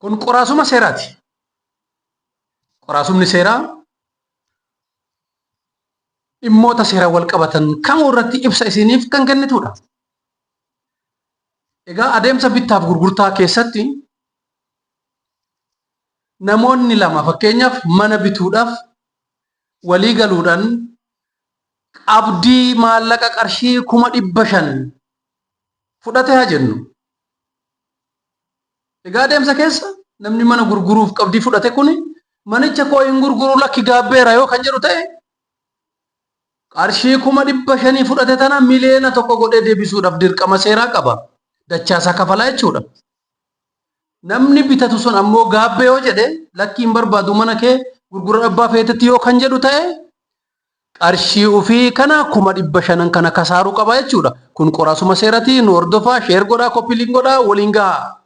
Kun qoraasuma seeraati. Qoraasumni seeraa dhimmoota seeraan wal qabatan kamuu irratti ibsa isiniif kan kennitudha. Egaa adeemsa bittaaf gurgurtaa keessatti namoonni lama fakkeenyaaf mana bituudhaaf walii galuudhaan qabdii maallaqa qarshii 500,000 fudhate haa jennu. Egaa adeemsa keessa namni mana gurguruuf qabdii fudhate kun manicha koo hin gurguru, lakki gaabbeera yoo kan jedhu ta'e, qarshii 500,000 fudhate tana 1 miliyoona godhee deebisuudhaaf dirqama seeraa qaba. Dachaasaa kafalaa jechuudha. Namni bitatu sun ammoo gaabbee yoo jedhe, lakkii hin barbaadu, mana kee gurgura abbaa feetetti yoo kan jedhu ta'e, qarshii ofii kana 500,000 kana kasaaruu qaba jechuudha. Kun qoraasuma seeratii. Nu hordofaa, share godhaa, copy link godhaa, waliin gahaa.